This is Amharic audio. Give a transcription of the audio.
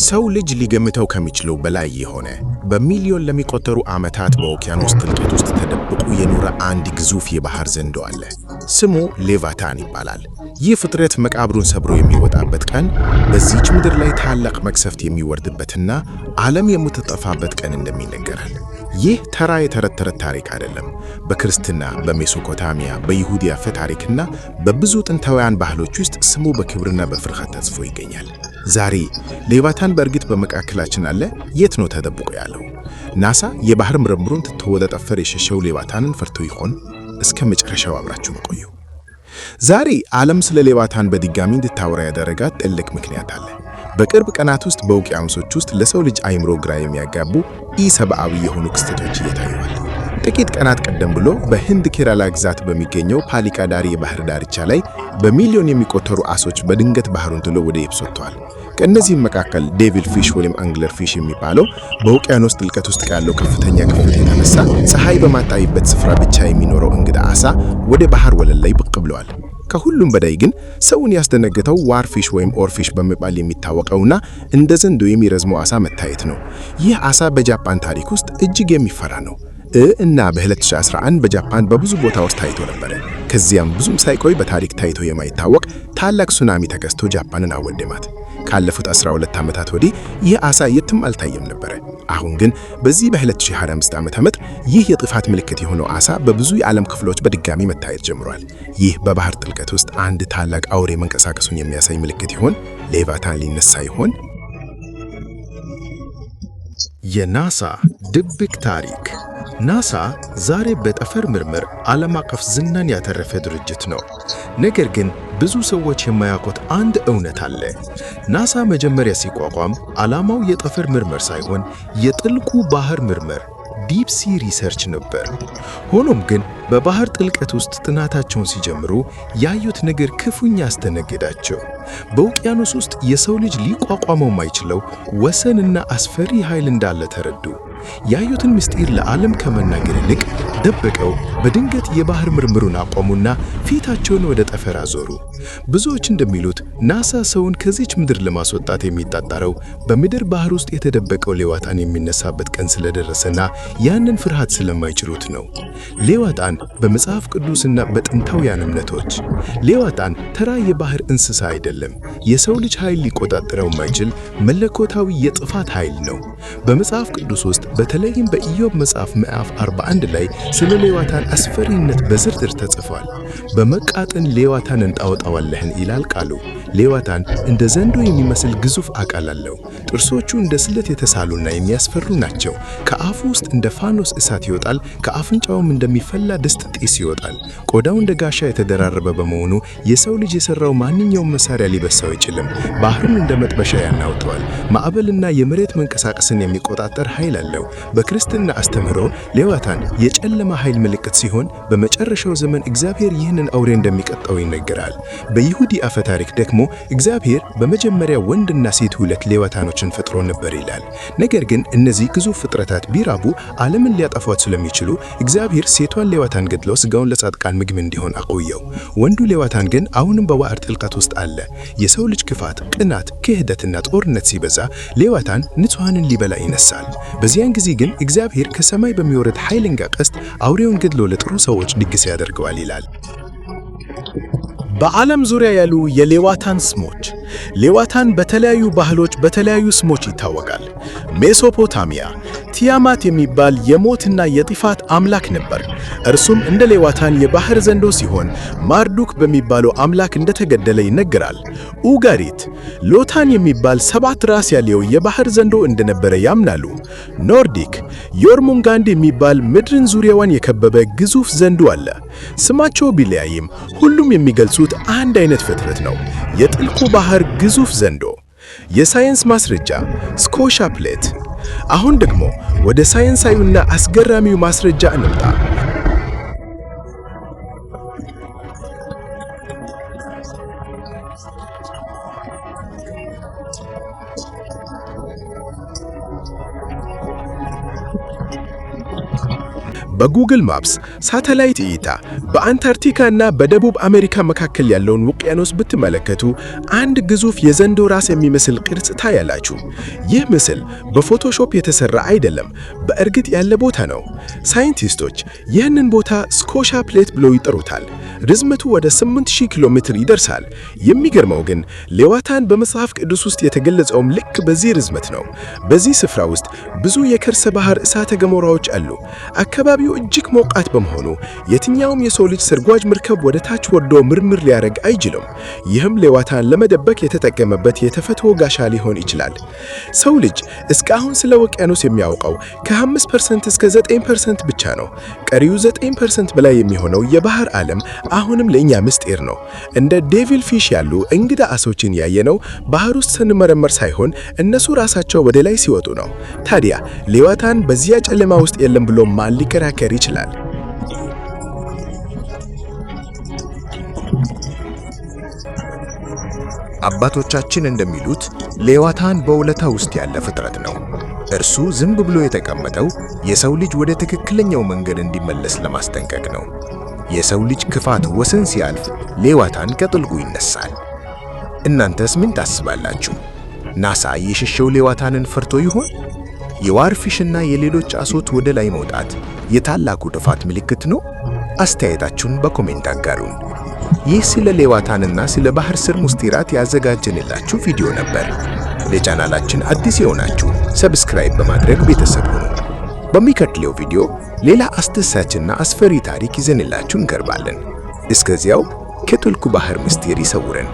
የሰው ልጅ ሊገምተው ከሚችለው በላይ የሆነ፣ በሚሊዮን ለሚቆጠሩ ዓመታት በውቅያኖስ ጥልቀት ውስጥ ተደብቆ የኖረ አንድ ግዙፍ የባህር ዘንዶ አለ። ስሙ ሌቫታን ይባላል። ይህ ፍጥረት መቃብሩን ሰብሮ የሚወጣበት ቀን በዚህች ምድር ላይ ታላቅ መቅሰፍት የሚወርድበትና ዓለም የምትጠፋበት ቀን እንደሚነገራል። ይህ ተራ የተረት ተረት ታሪክ አይደለም። በክርስትና፣ በሜሶፖታሚያ፣ በይሁዲ አፈ ታሪክና በብዙ ጥንታውያን ባህሎች ውስጥ ስሙ በክብርና በፍርሃት ተጽፎ ይገኛል። ዛሬ ሌቫታን በእርግጥ በመካከላችን አለ? የት ነው ተደብቆ ያለው? ናሳ የባህር ምርምሩን ትቶ ወደ ጠፈር የሸሸው ሌቫታንን ፈርቶ ይሆን? እስከ መጨረሻው አብራችሁን ቆዩ። ዛሬ ዓለም ስለ ሌቫታን በድጋሚ እንድታወራ ያደረጋት ጥልቅ ምክንያት አለ። በቅርብ ቀናት ውስጥ በውቅያኖሶች ውስጥ ለሰው ልጅ አይምሮ ግራ የሚያጋቡ ኢሰብአዊ የሆኑ ክስተቶች እየታዩዋል። ጥቂት ቀናት ቀደም ብሎ በህንድ ኬራላ ግዛት በሚገኘው ፓሊካዳሪ የባህር ዳርቻ ላይ በሚሊዮን የሚቆጠሩ አሶች በድንገት ባህሩን ጥሎ ወደ የብስ ወጥተዋል። ከእነዚህም መካከል devil fish ወይም angler fish የሚባለው በውቅያኖስ ጥልቀት ውስጥ ያለው ከፍተኛ ክፍተት የተነሳ ፀሐይ በማታይበት ስፍራ ብቻ የሚኖረው እንግዳ አሳ ወደ ባህር ወለል ላይ ብቅ ብለዋል። ከሁሉም በላይ ግን ሰውን ያስደነገጠው oarfish ወይም oarfish በመባል የሚታወቀውና እንደ ዘንዶ የሚረዝመው አሳ መታየት ነው። ይህ አሳ በጃፓን ታሪክ ውስጥ እጅግ የሚፈራ ነው እና በ2011 በጃፓን በብዙ ቦታዎች ታይቶ ነበረ። ከዚያም ብዙም ሳይቆይ በታሪክ ታይቶ የማይታወቅ ታላቅ ሱናሚ ተከስቶ ጃፓንን አወደማት። ካለፉት 12 ዓመታት ወዲህ ይህ አሳ የትም አልታየም ነበረ። አሁን ግን በዚህ በ2025 ዓመተ ምህረት ይህ የጥፋት ምልክት የሆነው አሳ በብዙ የዓለም ክፍሎች በድጋሚ መታየት ጀምሯል። ይህ በባህር ጥልቀት ውስጥ አንድ ታላቅ አውሬ መንቀሳቀሱን የሚያሳይ ምልክት ይሆን? ሌቫታን ሊነሳ ይሆን? የናሳ ድብቅ ታሪክ። ናሳ ዛሬ በጠፈር ምርምር ዓለም አቀፍ ዝናን ያተረፈ ድርጅት ነው። ነገር ግን ብዙ ሰዎች የማያውቁት አንድ እውነት አለ። ናሳ መጀመሪያ ሲቋቋም ዓላማው የጠፈር ምርምር ሳይሆን የጥልቁ ባህር ምርምር deep sea research ነበር። ሆኖም ግን በባህር ጥልቀት ውስጥ ጥናታቸውን ሲጀምሩ ያዩት ነገር ክፉኛ አስደነገጣቸው። በውቅያኖስ ውስጥ የሰው ልጅ ሊቋቋመው የማይችለው ወሰንና አስፈሪ ኃይል እንዳለ ተረዱ። ያዩትን ምስጢር ለዓለም ከመናገር ይልቅ ደብቀው በድንገት የባህር ምርምሩን አቆሙና ፊታቸውን ወደ ጠፈር አዞሩ። ብዙዎች እንደሚሉት ናሳ ሰውን ከዚች ምድር ለማስወጣት የሚጣጣረው በምድር ባህር ውስጥ የተደበቀው ሌዋታን የሚነሳበት ቀን ስለደረሰና ያንን ፍርሃት ስለማይችሉት ነው። ሌዋታን በመጽሐፍ ቅዱስና በጥንታውያን እምነቶች ሌዋታን ተራ የባህር እንስሳ አይደለም። የሰው ልጅ ኃይል ሊቆጣጠረው የማይችል መለኮታዊ የጥፋት ኃይል ነው። በመጽሐፍ ቅዱስ ውስጥ በተለይም በኢዮብ መጽሐፍ ምዕራፍ 41 ላይ ስለ ሌዋታን አስፈሪነት በዝርዝር ተጽፏል። በመቃጥን ሌዋታንን ታወጣዋለህን ይላል ቃሉ። ሌዋታን እንደ ዘንዶ የሚመስል ግዙፍ አካል አለው። ጥርሶቹ እንደ ስለት የተሳሉና የሚያስፈሩ ናቸው። ከአፉ ውስጥ እንደ ፋኖስ እሳት ይወጣል፣ ከአፍንጫውም እንደሚፈላ ድስት ጢስ ይወጣል። ቆዳው እንደ ጋሻ የተደራረበ በመሆኑ የሰው ልጅ የሰራው ማንኛውም መሳሪያ ሊበሳው አይችልም። ባህሩን እንደ መጥበሻ ያናውጠዋል። ማዕበልና የመሬት መንቀሳቀስን የሚቆጣጠር ኃይል አለው። በክርስትና አስተምህሮ ሌዋታን የጨለማ ኃይል ምልክት ሲሆን በመጨረሻው ዘመን እግዚአብሔር ይህንን አውሬ እንደሚቀጣው ይነገራል። በይሁዲ አፈ ታሪክ ደግሞ እግዚአብሔር በመጀመሪያ ወንድና ሴት ሁለት ሌዋታኖችን ፈጥሮ ነበር ይላል። ነገር ግን እነዚህ ግዙፍ ፍጥረታት ቢራቡ ዓለምን ሊያጠፏት ስለሚችሉ እግዚአብሔር ሴቷን ሌዋታን ገድሎ ስጋውን ለጻድቃን ምግብ እንዲሆን አቆየው። ወንዱ ሌዋታን ግን አሁንም በባህር ጥልቀት ውስጥ አለ። የሰው ልጅ ክፋት፣ ቅናት፣ ክህደትና ጦርነት ሲበዛ ሌዋታን ንጹሐንን ሊበላ ይነሳል። በዚያን ጊዜ ግን እግዚአብሔር ከሰማይ በሚወርድ ኃይለኛ ቀስት አውሬውን ገድሎ ለጥሩ ሰዎች ድግስ ያደርገዋል ይላል። በዓለም ዙሪያ ያሉ የሌዋታን ስሞች። ሌዋታን በተለያዩ ባህሎች በተለያዩ ስሞች ይታወቃል። ሜሶፖታሚያ ቲያማት የሚባል የሞትና የጥፋት አምላክ ነበር። እርሱም እንደ ሌዋታን የባህር ዘንዶ ሲሆን ማርዱክ በሚባለው አምላክ እንደተገደለ ይነገራል። ኡጋሪት ሎታን የሚባል ሰባት ራስ ያለው የባህር ዘንዶ እንደነበረ ያምናሉ። ኖርዲክ ዮርሙንጋንድ የሚባል ምድርን ዙሪያዋን የከበበ ግዙፍ ዘንዶ አለ። ስማቸው ቢለያይም ሁሉም የሚገልጹት አንድ አይነት ፍጥረት ነው፣ የጥልቁ ባህር ግዙፍ ዘንዶ። የሳይንስ ማስረጃ ስኮሻ plate። አሁን ደግሞ ወደ ሳይንሳዊና አስገራሚው ማስረጃ እንምጣ። በ Google Maps ሳተላይት እይታ በአንታርክቲካ እና በደቡብ አሜሪካ መካከል ያለውን ውቅያኖስ ብትመለከቱ አንድ ግዙፍ የዘንዶ ራስ የሚመስል ቅርጽ ታያላችሁ። ይህ ምስል በ Photoshop የተሰራ አይደለም፣ በእርግጥ ያለ ቦታ ነው። ሳይንቲስቶች ይህንን ቦታ Scotia Plate ብለው ይጠሩታል። ርዝመቱ ወደ 8000 ኪሎ ሜትር ይደርሳል። የሚገርመው ግን ሌዋታን በመጽሐፍ ቅዱስ ውስጥ የተገለጸውም ልክ በዚህ ርዝመት ነው። በዚህ ስፍራ ውስጥ ብዙ የከርሰ ባህር እሳተ ገሞራዎች አሉ። አካባቢው እጅግ ሞቃት በመሆኑ የትኛውም የሰው ልጅ ሰርጓጅ መርከብ ወደ ታች ወርዶ ምርምር ሊያደርግ አይችልም። ይህም ሌዋታን ለመደበቅ የተጠቀመበት የተፈጥሮ ጋሻ ሊሆን ይችላል። ሰው ልጅ እስካሁን ስለ ውቅያኖስ የሚያውቀው ከ5% እስከ 9% ብቻ ነው። ቀሪው 9% በላይ የሚሆነው የባህር ዓለም አሁንም ለእኛ ምስጢር ነው። እንደ devil fish ያሉ እንግዳ አሶችን ያየነው ባህር ውስጥ ስንመረመር ሳይሆን እነሱ ራሳቸው ወደ ላይ ሲወጡ ነው። ታዲያ ሌዋታን በዚያ ጨለማ ውስጥ የለም ብሎ ማን ሊከራከር ይችላል? አባቶቻችን እንደሚሉት ሌዋታን በውለታ ውስጥ ያለ ፍጥረት ነው። እርሱ ዝም ብሎ የተቀመጠው የሰው ልጅ ወደ ትክክለኛው መንገድ እንዲመለስ ለማስጠንቀቅ ነው። የሰው ልጅ ክፋት ወሰን ሲያልፍ ሌዋታን ከጥልቁ ይነሳል። እናንተስ ምን ታስባላችሁ? ናሳ የሸሸው ሌዋታንን ፈርቶ ይሆን? የ warfish ና የሌሎች አሶች ወደ ላይ መውጣት የታላቁ ጥፋት ምልክት ነው? አስተያየታችሁን በ comment አጋሩን። ይህ ስለ ሌዋታንና ስለ ባህር ስር ምስጢራት ያዘጋጀንላችሁ ቪዲዮ ነበር። ለቻናላችን አዲስ የሆናችሁ subscribe በማድረግ ቤተሰብ ሁኑ። በሚቀጥለው ቪዲዮ ሌላ አስደሳችና አስፈሪ ታሪክ ይዘንላችሁ እንቀርባለን። እስከዚያው ከጥልቁ ባህር ምስጢር ይሰውረን።